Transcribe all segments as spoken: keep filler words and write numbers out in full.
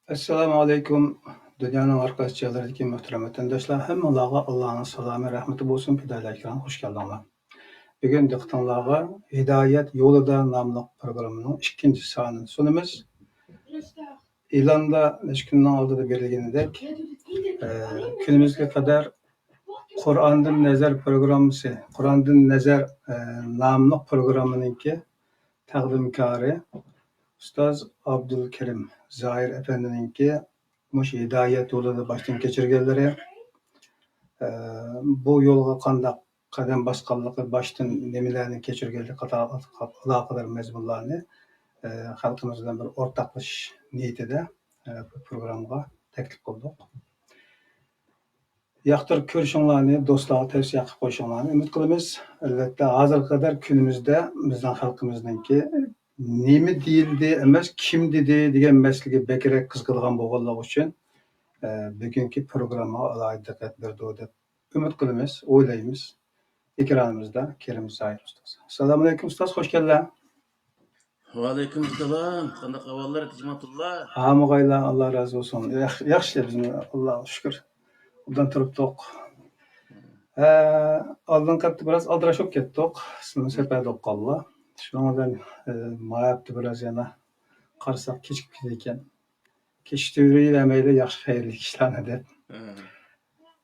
ئەسسالامۇ ئەلەيكۇم. دۇنيانىڭ ھەر قايسى جايلىرىدىكى مۆھتەرەم ۋەتەنداشلار، ھەممىڭلارغا ئاللانىڭ سالامى، رەھمىتى بولسۇن، پىدائىيلار كىرام، خوش كەلدىڭلار. بۈگۈن دىققىتىڭلارغا ھىدايەت يولىدا ناملىق پروگراممىنىڭ ئىككىنچى سانىنى سۇنىمىز. ئېلاندا نەچچە كۈننىڭ ئالدىدا بېرىلگىنىدەك، ئە، كۈنىمىزگە قەدەر قۇرئاندىن نەزەر پروگراممىسى، قۇرئاندىن نەزەر، ئە، ناملىق پروگراممىنىڭكى تەقدىمكارى ئۇستاز ئابدۇلكېرىم زاھىر ئەپەندىنىڭكى مۇشۇ ھىدايەت يولىدا باشتىن كەچۈرگەنلىرى، ئە، بۇ يولغا قانداق قەدەم باسقانلىقى، باشتىن نېمىلەرنى كەچۈرگەنلىكى قاتارلىق ئالاقىدار مەزمۇنلارنى، ئە، خەلقىمىز بىلەن بىر ئورتاقلىشىش نىيىتىدە، ئە، بۇ پروگراممىغا تەكلىپ قىلدۇق. ياقتۇرۇپ كۆرۈشۈڭلارنى، دوستلارغا تەۋسىيە قىلىپ قويۇشۇڭلارنى ئۈمىد قىلىمىز. ئەلۋەتتە، ھازىرغا قەدەر كۈنىمىزدە بىزنىڭ خەلقىمىزنىڭكى نېمە دېيىلدى ئەمەس، كىم دېدى دېگەن مەسىلىگە بەكرەك قىزىقىدىغان بولغانلىقى ئۈچۈن، ئە، بۈگۈنكى پروگراممىغا ئالاھىدە دىققەت بېرىدۇ دەپ ئۈمىد قىلىمىز، ئويلايمىز. ئېكرانىمىزدا كېرىم زاھىر ئۇستاز. ئەسسالامۇئەلەيكۇم ئۇستاز، خوش كەلدىڭ. ۋەئەلەيكۇم ئەسسالام. قانداق ئەھۋاللار، تىجماتۇللا؟ ھامىغايلا، ئاللا رازى بولسۇن. ياخ-، ياخشى، بىزمۇ، ئاللاغا شۈكۈر. ئوبدان تۇرۇپتۇق. ھە، ئالدىنقى ھەپتە بىراز ئالدىراش بولۇپ كەتتۇق. سىلىمۇ سەپەردە بولۇپ قالدىلا. شۇنىڭ بىلەن، ئە، ما ھەپتە بىراز يەنە قارىساق كېچىكىپ كېتىدىكەن. كېچىكتۈرۈۋەرمەيلى، ياخشى خەيرلىك ئىشلارنى دەپ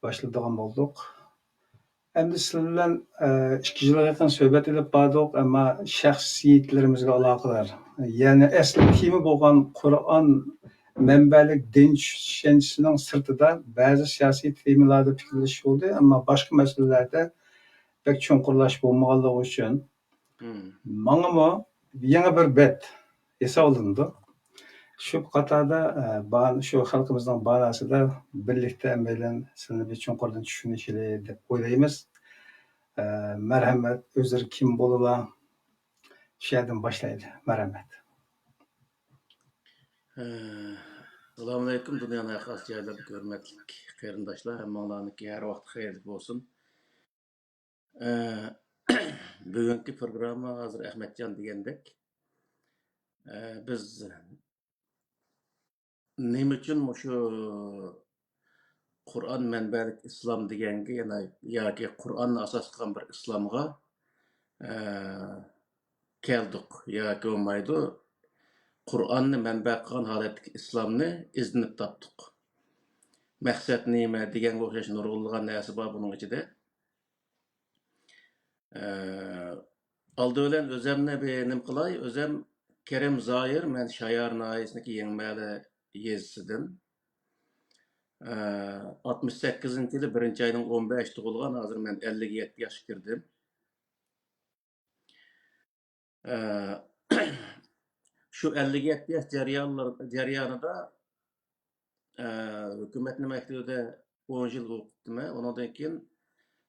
باشلىدىغان بولدۇق. ئەمدى سىلەر بىلەن، ئە، ئىككى يىلغا يېقىن سۆھبەت ئېلىپ باردۇق، ئەمما شەخسىيەتلىرىمىزگە ئالاقىدار، يەنى ئەسلى تېما بولغان قۇرئان مەنبەلىك دىن چۈشەنچىسىنىڭ سىرتىدا بەزى سىياسىي تېمىلاردا پىكىرلىشىش بولدى، ئەمما باشقا مەسىلىلەردە بەك چوڭقۇرلاشىپ بولمىغانلىقى ئۈچۈن، ماڭىمۇ يېڭى بىر بەت ھېسابلىنىدۇ. شۇ قاتاردا، ئە، بان-، شۇ خەلقىمىزنىڭ باناسىدا بىرلىكتە ھەممەيلەن سىلىنى بىر چوڭقۇردىن چۈشىنىشىلى دەپ ئويلايمىز. ئە، مەرھەمەت، ئۆزلىرى كىم بولىلا، شۇ يەردىن باشلايلى. مەرھەمەت. ئە، ئەسسالامۇئەلەيكۇم، دۇنيانىڭ ھەر قايسى جايلىرىدىكى ھۆرمەتلىك قېرىنداشلار، ھەممىڭلارنىڭكى ھەر ۋاقىت خەيرلىك بولسۇن. ئە، بۈگۈنكى پروگرامما ھازىر ئەخمەتجان دېگەندەك، ئە، بىز نېمە ئۈچۈن مۇشۇ قۇرئان مەنبەلىك ئىسلام دېگەنگە، يەنە ياكى قۇرئاننى ئاساس قىلغان بىر ئىسلامغا، ئە، كەلدۇق ياكى بولمايدۇ، قۇرئاننى مەنبە قىلغان ھالەتتىكى ئىسلامنى ئىزدىنىپ تاپتۇق. مەقسەت نېمە دېگەنگە ئوخشاش نۇرغۇنلىغان نەرسە بار بۇنىڭ ئىچىدە. ئە، ئالدى بىلەن ئۆزەمنى بىر نېمە قىلاي، ئۆزەم كېرىم زاھىر، مەن شايار ناھىيەسىنىڭكى يېڭىمەھەللە يېزىسىدىن. ئە، ئاتمىش سەككىزىنچى يىلى بىرىنچى ئاينىڭ ئون بەشى تۇغۇلغان، ھازىر مەن ئەللىك يەتتە ياشقا كىردىم. ئە، شۇ ئەللىك يەتتە ياش جەريانلار-، جەريانىدا، ئە، ھۆكۈمەتنىڭ مەكتىۋىدە ئون يىل ئوقۇپتىمەن. ئۇنىڭدىن كېيىن،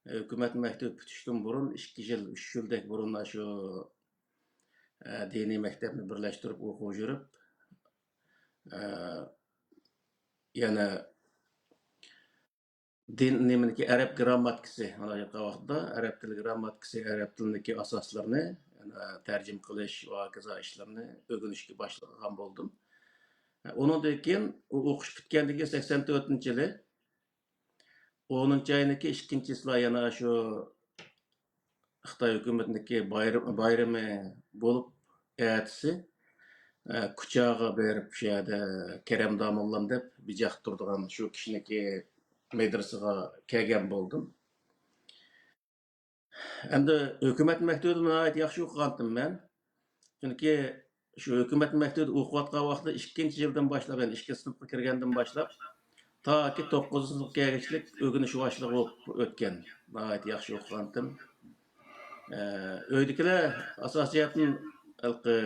ئە، ھۆكۈمەتنىڭ مەكتىۋى پۈتۈشتىن بۇرۇن ئىككى يىل، ئۈچ يىلدەك بۇرۇن شۇ، ئە، دىنىي مەكتەپنى بىرلەشتۈرۈپ ئوقۇپ يۈرۈپ، ئە، يەنە دىن نېمىنىكى ئەرەب گىرامماتىكىسى، مانا ئېيتقان ۋاقىتتا ئەرەب تىلى گىرامماتىكىسى، ئەرەب تىلىنىڭكى ئاساسلىرىنى، يەنە تەرجىمە قىلىش ۋە ھاكازا ئىشلىرىنى ئۆگىنىشكە باشلىغان بولدۇم. ئۇنىڭدىن كېيىن ئۇ ئوقۇش پۈتكەندىن كېيىن سەكسەن تۆتىنچى يىلى، ئونىنچى ئاينىڭكى ئىككىنچى چىسلا يەنە شۇ خىتاي ھۆكۈمىتىنىڭكى باير-، بايرىمى بولۇپ، ئەتىسى، ئە، كۇچاغا بېرىپ، شۇ يەردە كېرەم داموللام دەپ بىجاق تۇرىدىغان شۇ كىشىنىڭكى مەدرىسىغا كەلگەن بولدۇم. ئەمدى ھۆكۈمەت مەكتىۋىدە ناھايىتى ياخشى ئوقۇغانتىم مەن. چۈنكى شۇ ھۆكۈمەت مەكتىۋىدە ئوقۇۋاتقان ۋاقتىدا ئىككىنچى يىلدىن باشلاپ، يەنى ئىككىنچى سىنىپقا كىرگەندىن باشلاپ، تاكى توققۇزىنچى سىنىپقا كەلگۈچىلىك ئۆگىنىش باشلىقى بولۇپ ئۆتكەن. ناھايىتى ياخشى ئوقۇغانتىم. ئە، ئۆيدىكىلەر ئاساسىي جەھەتتىن ھېلىقى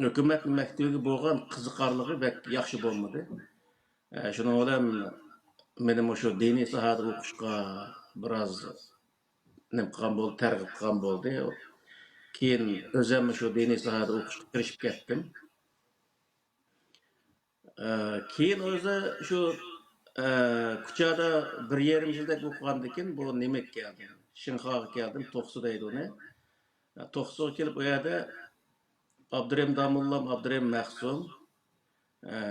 ھۆكۈمەت مەكتىۋىگە بولغان قىزىقارلىقى بەك ياخشى بولمىدى. ئە، شۇنىڭ بىلەن مېنى مۇشۇ دىنىي ساھەدە ئوقۇشقا بىراز نېمە قىلغان بولدى، تەرغىب قىلغان بولدى. كېيىن ئۆزۈم شۇ دىنىي ساھەدە ئوقۇشقا كىرىشىپ كەتتىم. ئە، كېيىن ئۆزى شۇ، ئە، كۇچادا بىر يېرىم يىلدەك ئوقۇغاندىن كېيىن بۇ نېمىگە كەلدىم، شىنخۇاغا كەلدىم، توقسۇ دەيدۇ ئۇنى. ئە، توقسۇغا كېلىپ ئۇ يەردە ئابدۇرېھىم داموللام، ئابدۇرېھىم مەخسۇم، ئە،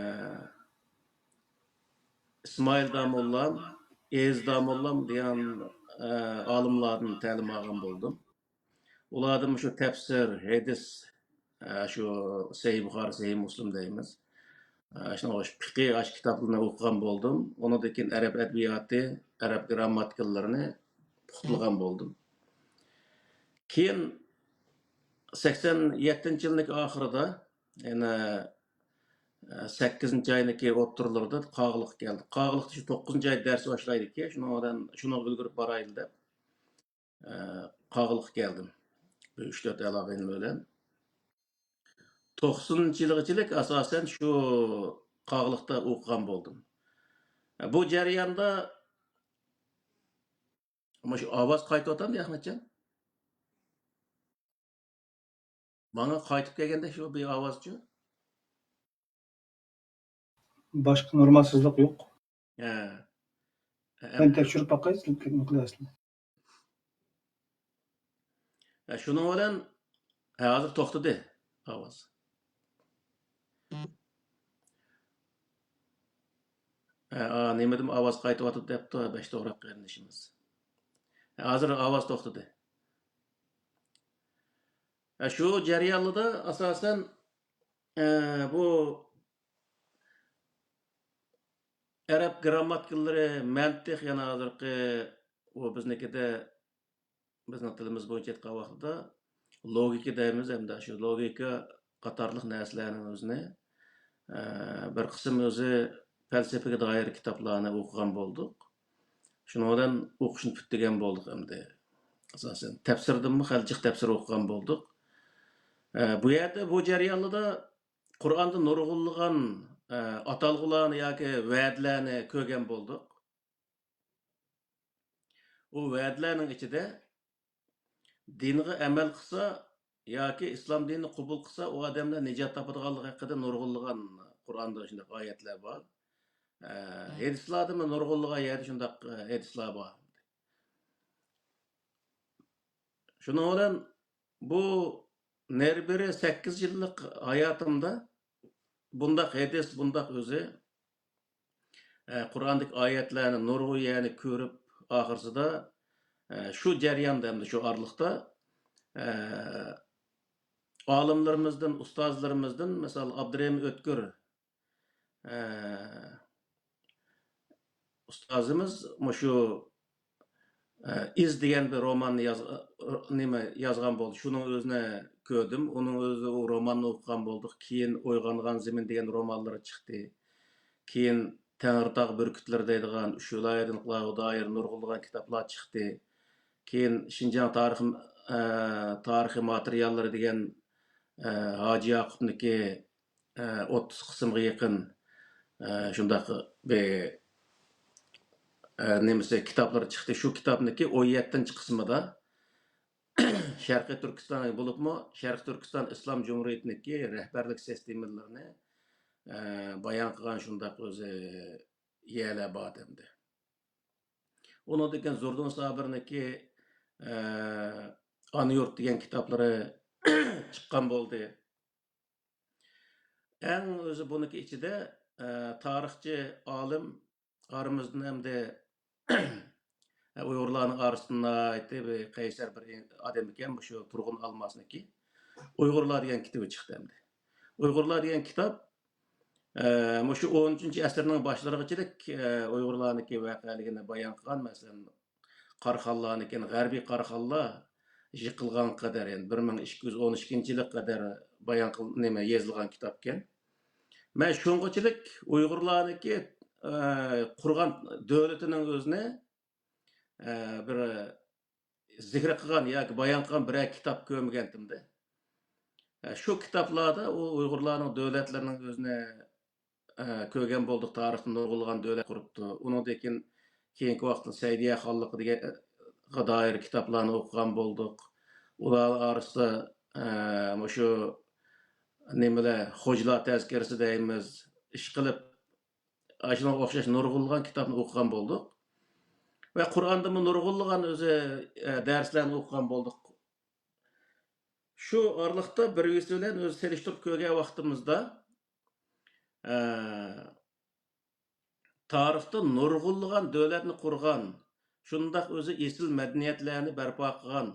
ئىسمائىل داموللام، ئېيىز داموللام دېگەن، ئە، ئالىملاردىن تەلىم ئالغان بولدۇم. ئۇلاردىن شۇ تەپسىر، ھەدىس، ئە، شۇ سەھىھ بۇخارى، سەھىھ مۇسلىم دەيمىز. ئە، شۇنىڭغا ئوخشاش پىقىھ، ئاشۇ كىتابلارنى ئوقۇغان بولدۇم. ئۇنىڭدىن كېيىن ئەرەب ئەدەبىياتى، ئەرەب گىرامماتىكىلىرىنى پۇختىلىغان بولدۇم. كېيىن سەكسەن يەتتىنچى يىلنىڭ ئاخىرىدا، يەنە، ئە، سەككىزىنچى ئاينىڭكى ئوتتۇرىلىرىدا قاغىلىققا كەلدىم. قاغىلىقتا شۇ توققۇزىنچى ئايدا دەرس باشلايدىكەن، شۇنىڭ بىلەن، شۇنىڭغا ئۈلگۈرۈپ بارايلى دەپ، ئە، قاغىلىققا كەلدىم. بىر ئۈچ تۆت ئەلا-ئىنىم بىلەن. توقسىنىنچى يىلغىچىلىك ئاساسەن شۇ قاغىلىقتا ئوقۇغان بولدۇم. بۇ جەرياندا مۇشۇ ئاۋاز قايتىۋاتامدۇ، ئەخمەتجان؟ ماڭا قايتىپ كەلگەندەك شۇ بىر ئاۋازچۇ؟ باشقا نورمالسىزلىق يوق. ھە. ھە، مەن تەكشۈرۈپ باقاي، سىز نېمە قىلىۋاتىسىلەر. ھە، شۇنىڭ بىلەن، ھە، ھازىر توختىدى ئاۋاز. ھە، ئا، نېمىدىم ئاۋاز قايتىۋاتىدۇ دەپتۇ بەش توغراق قېرىندىشىمىز. ھە، ھازىر ئاۋاز توختىدى. ھە، شۇ جەريانلىدا ئاساسەن، ئە، بۇ ئەرەب گىرامماتىكىلىرى، مەنتىق، يەنە ھازىرقى ئۇ بىزنىڭكىدە، بىزنىڭ تىلىمىز بويىچە ئېيتقان ۋاقتىدا لوگىكا دەيمىز، ئەمدى شۇ لوگىكا قاتارلىق نەرسىلەرنىڭ ئۆزىنى، ئە، بىر قىسىم ئۆزى پەلسەپىگە دائىر كىتابلارنى ئوقۇغان بولدۇق. شۇنىڭ بىلەن ئوقۇشنى پۈتتۈرگەن بولدۇق ئەمدى. ئاساسەن تەپسىردىنمۇ خېلى جىق تەپسىر ئوقۇغان بولدۇق. ئە، بۇ يەردە، بۇ جەريانلىدا قۇرئاندا نۇرغۇنلىغان، ئە، ئاتالغۇلارنى ياكى ۋەدىلەرنى كۆرگەن بولدۇق. ئۇ ۋەدىلەرنىڭ ئىچىدە دىنغا ئەمەل قىلسا ياكى ئىسلام دىنىنى قوبۇل قىلسا، ئۇ ئادەملەر نىجات تاپىدىغانلىقى ھەققىدە نۇرغۇنلىغان قۇرئاندا شۇنداق ئايەتلەر بار. ئە، ھەدىسلاردىمۇ نۇرغۇنلىغان يەردە شۇنداق، ئە، ھەدىسلار بار. شۇنىڭ بىلەن بۇ نېرى بېرى سەككىز يىللىق ھاياتىمدا بۇنداق ھەدىس، بۇنداق ئۆزى، ئە، قۇرئاندىكى ئايەتلەرنى نۇرغۇن يەرنى كۆرۈپ، ئاخىرسىدا، ئە، شۇ جەرياندا، ئەمدى شۇ ئارىلىقتا، ئە، ئالىملىرىمىزدىن، ئۇستازلىرىمىزدىن، مىسال، ئابدۇرېھىم ئۆتكۈر، ئە، ئۇستازىمىز مۇشۇ، ئە، ئىز دېگەن بىر روماننى ياز-، نېمە، يازغان بولدى. شۇنىڭ ئۆزىنى كۆردۈم. ئۇنىڭ ئۆزى، ئۇ روماننى ئوقۇغان بولدۇق. كېيىن ئويغانغان زېمىن دېگەن رومانلىرى چىقتى. كېيىن تەڭرىتاغ بۈركۈتلىرى دەيدىغان، ئۈچ ۋىلايەتنىڭ دائىر نۇرغۇنلىغان كىتابلار چىقتى. كېيىن شىنجاڭ تارىخ، ئە، تارىخىي ماتېرىياللىرى دېگەن، ئە، ھاجى ياقۇپنىكى، ئە، ئوتتۇز قىسىمغا يېقىن، ئە، شۇنداق بىر، ئە، نېمىسى، كىتابلىرى چىقتى. شۇ كىتابنىكى ئون يەتتىنچى قىسمىدا شەرقىي تۈركىستان، بولۇپمۇ شەرقىي تۈركىستان ئىسلام جۇمھۇرىيىتىنىڭكى رەھبەرلىك سىستېمىلىرىنى، ئە، بايان قىلغان شۇنداق ئۆزى يەرلەر بار ئەمدى. ئۇنىڭدىن كېيىن زوردۇن سابىرنىڭكى، ئە، ئانا يۇرت دېگەن كىتابلىرى چىققان بولدى. ئەڭ ئۆزى بۇنىڭكى ئىچىدە، ئە، تارىخچى ئالىم ئارىمىزدىن ئەمدى ئۇيغۇرلارنىڭ ئارىسىدا ناھايىتى بىر قەيسەر بىر ئادەم ئىكەن، مۇشۇ تۇرغۇن ئالماسنىڭكى ئۇيغۇرلار دېگەن كىتابى چىقتى ئەمدى. ئۇيغۇرلار دېگەن كىتاب، ئە، مۇشۇ ئون ئۈچىنچى ئەسىرنىڭ باشلىرىغىچىلىك، ئە، ئۇيغۇرلارنىڭكى ۋەقەلىكىنى بايان قىلغان، مەسىلەن، قاراخانلارنىڭكى، غەربىي قاراخانلار يىقىلغانغا قەدەر، يەنى بىر مىڭ ئىككى يۈز ئون ئىككىنچى يىلغا قەدەر بايان قىل-، نېمە، يېزىلغان كىتابكەن. مەن شۇنىڭغىچىلىك ئۇيغۇرلارنىڭكى، ئە، قۇرغان دۆلىتىنىڭ ئۆزىنى، ئە، بىر زىكرى قىلغان ياكى بايان قىلغان بىرەر كىتاب كۆرمىگەنتىمدە. ئە، شۇ كىتابلاردا ئۇ ئۇيغۇرلارنىڭ دۆلەتلىرىنىڭ ئۆزىنى، ئە، كۆرگەن بولدۇق. تارىختا نۇرغۇنلىغان دۆلەت قۇرۇپتۇ. ئۇنىڭدىن كېيىن، كېيىنكى ۋاقىتتا سەئىدىيە خانلىقى دېگەن، ئە، دائىر كىتابلارنى ئوقۇغان بولدۇق. ئۇلار ئارىسىدا، ئە، مۇشۇ نېمىلەر، خوجىلار تەزكىرىسى دەيمىز، ئىشقىلىپ، ئاشۇنىڭغا ئوخشاش نۇرغۇنلىغان كىتابنى ئوقۇغان بولدۇق. ۋە قۇرئاندىمۇ نۇرغۇنلىغان ئۆزى، ئە، دەرسلەرنى ئوقۇغان بولدۇق. شۇ ئارىلىقتا بىر-بىرسى بىلەن ئۆزى سېلىشتۇرۇپ كۆرگەن ۋاقتىمىزدا، ئە، تارىختا نۇرغۇنلىغان دۆلەتنى قۇرغان، شۇنداق ئۆزى ئېسىل مەدەنىيەتلەرنى بەرپا قىلغان،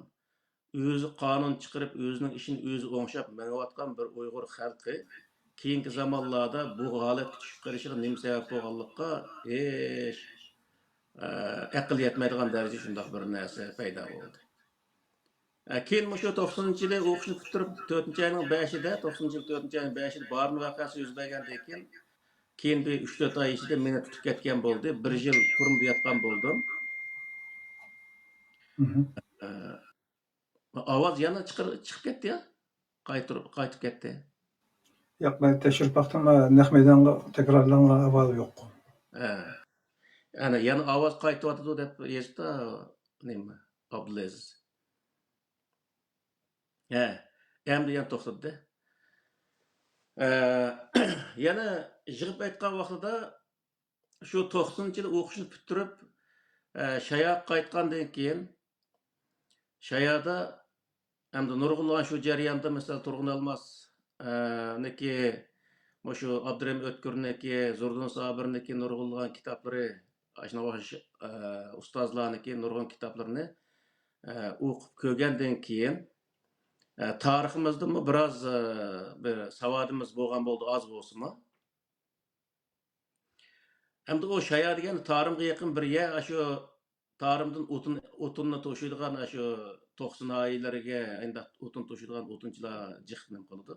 ئۆزى قانۇن چىقىرىپ، ئۆزىنىڭ ئىشىنى ئۆزى ئوڭشاپ مېڭىۋاتقان بىر ئۇيغۇر خەلقى كېيىنكى زامانلاردا بۇ ھالەتكە چۈشۈپ قېلىشىغا نېمە سەۋەب بولغانلىققا ھېچ، ئە، ئەقىل يەتمەيدىغان دەرىجىدە شۇنداق بىر نەرسە پەيدا بولدى. ئە، كېيىن مۇشۇ توقسىنىنچى يىلى ئوقۇشنى پۈتتۈرۈپ، تۆتىنچى ئاينىڭ بەشىدە، توقسىنىنچى يىل تۆتىنچى ئاينىڭ بەشىدە بارىن ۋەقەسى يۈز بەرگەندىن كېيىن، كېيىن بىر ئۈچ تۆت ئاي ئىچىدە مېنى تۇتۇپ كەتكەن بولدى. بىر يىل تۈرمىدە ياتقان بولدۇم. مھم. ئە، ئاۋاز يەنە چىقىر-، چىقىپ كەتتى يا. قايتۇر-، قايتىپ كەتتى. ياق، مەن تەكشۈرۈپ باقتىم، ئە، نەق مەيدانغا تەكرارلانغان ئاۋاز يوق. ئە. يەنە، يەنە ئاۋاز قايتىۋاتىدۇ دەپ يېزىپتۇ، نېمە، ئابدۇلئەزىز. ھە، ئەمدى يەنە توختىدى. ئە، يەنە يىغىپ ئېيتقان ۋاقتىدا شۇ توقسىنىنچى يىلى ئوقۇشنى پۈتتۈرۈپ، ئە، شاياغا قايتقاندىن كېيىن، شايادا ئەمدى نۇرغۇنلىغان شۇ جەرياندا، مىسال، تۇرغۇن ئەلماس، ئە، نىكى، مۇشۇ ئابدۇرېھىم ئۆتكۈرنىڭكى، زوردۇن سابىرنىڭكى نۇرغۇنلىغان كىتابلىرى، ئاشۇنىڭغا ئوخشاش، ئە، ئۇستازلارنىڭكى نۇرغۇن كىتابلىرىنى، ئە، ئوقۇپ كۆرگەندىن كېيىن، ئە، تارىخىمىزدىمۇ بىراز، ئە، بىر ساۋادىمىز بولغان بولدى، ئاز بولسىمۇ. ئەمدى ئۇ شايا دېگەن تارىمغا يېقىن بىر يەر، ئاشۇ تارىمدىن ئوتۇن، ئوتۇننى توشۇيدىغان، ئاشۇ توقسۇن ناھىيەلىرىگە ئانداق ئوتۇن توشۇيدىغان ئوتۇنچىلار جىق نېمە قىلىدۇ.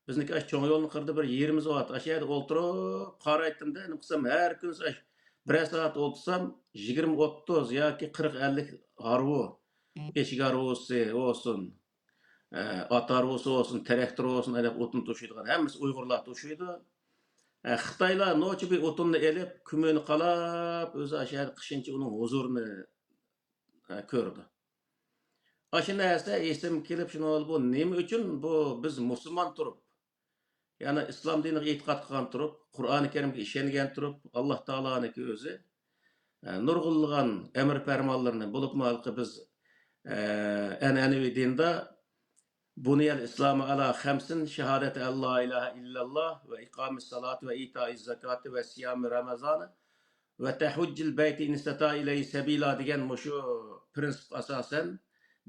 بىزنىڭكى ئاشۇ چوڭ يولنىڭ قىرىدا بىر يېرىمىز بار. ئاشۇ يەردە ئولتۇرۇپ قارايتتىم-دە، نېمە قىلسام، ھەر كۈنى ئاشۇ بىرەر سائەت ئولتۇرسام، يىگىرمە، ئوتتۇز ياكى قىرىق، ئەللىك ھارۋا، ئېشەك ھارۋىسى بولسۇن، ئە، ئات ھارۋىسى بولسۇن، تىراكتور بولسۇن، ئانداق ئوتۇن توشۇيدىغان، ھەممىسى ئۇيغۇرلار توشۇيدۇ. ئە، خىتايلار نوچە بىر ئوتۇننى ئېلىپ، كۆمۈرنى قالاپ، ئۆزى ئاشۇ يەردە قىشىنچە ئۇنىڭ ھۇزۇرىنى، ئە، كۆرىدۇ. ئاشۇ نەرسە ئېسىمگە كېلىپ، شۇنىڭ بۇ نېمە ئۈچۈن بۇ بىز مۇسۇلمان تۇرۇپ، يەنى ئىسلام دىنىغا ئېتىقاد قىلغان تۇرۇپ، قۇرئانى كەرىمگە ئىشەنگەن تۇرۇپ، ئاللا تائالانىڭكى ئۆزى، ئە، نۇرغۇنلىغان ئەمر پەرمانلىرىنى، بولۇپمۇ ھېلىقى بىز، ئە، ئەنئەنىۋى دىندا بۇنىيەل ئىسلامۇ ئەلا خەمسىن، شاھادەتى ئەللا ئىلاھە ئىللاللا ۋە ئىقامىس سالاتى ۋە ئىتائىز زاكاتى ۋە سىيامى رامازانى ۋە تەھۇججىل بەيتى ئىن ئىستەتائە ئىلەيھى سەبىلا دېگەن مۇشۇ پىرىنسىپقا ئاساسەن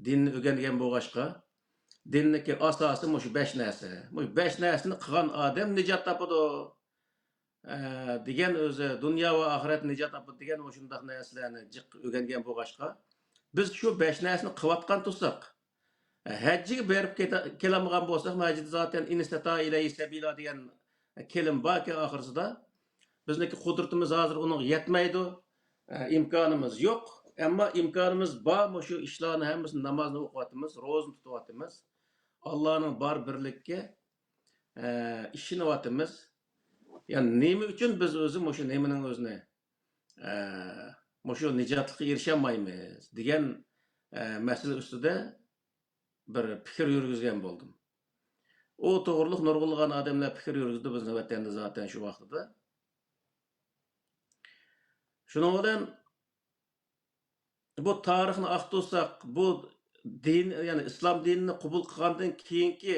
دىننى ئۆگەنگەن بولغاچقا، دىننىڭكى ئاساسى مۇشۇ بەش نەرسە. مۇشۇ بەش نەرسىنى قىلغان ئادەم نىجات تاپىدۇ، ئە، دېگەن ئۆزى، دۇنيا ۋە ئاخىرەت نىجات تاپىدۇ دېگەن مۇشۇنداق نەرسىلەرنى جىق ئۆگەنگەن بولغاچقا، بىز شۇ بەش نەرسىنى قىلىۋاتقان تۇرساق، ھەججىگە بېرىپ كېتە-، كېلەلمىگەن بولساق، ھەججىدە زاتەن ئىن ئىستەتائە ئىلەيھى سەبىلا دېگەن كېلىم باركەن ئاخىرسىدا. بىزنىڭكى قۇدرىتىمىز ھازىر ئۇنىڭغا يەتمەيدۇ، ئىمكانىمىز يوق. ئەمما ئىمكانىمىز بار، مۇشۇ ئىشلارنى ھەممىسىنى، نامازنى ئوقۇۋاتىمىز، روزىنى تۇتۇۋاتىمىز. ئاللانىڭ بار بىرلىكىگە، ئە، ئىشىنىۋاتىمىز. يا نېمە ئۈچۈن بىز ئۆزى مۇشۇ نېمىنىڭ ئۆزىنى، ئە، مۇشۇ نىجاتلىققا ئېرىشەلمەيمىز دېگەن، ئە، مەسىلە ئۈستىدە بىر پىكىر يۈرگۈزگەن بولدۇم. ئۇ توغرۇلۇق نۇرغۇنلىغان ئادەملەر پىكىر يۈرگۈزدى بىزنىڭ ۋەتەندە زاتەن شۇ ۋاقتىدا. شۇنىڭ بىلەن بۇ تارىخنى ئاختۇرساق، بۇ دىن، يەنى ئىسلام دىنىنى قوبۇل قىلغاندىن كېيىنكى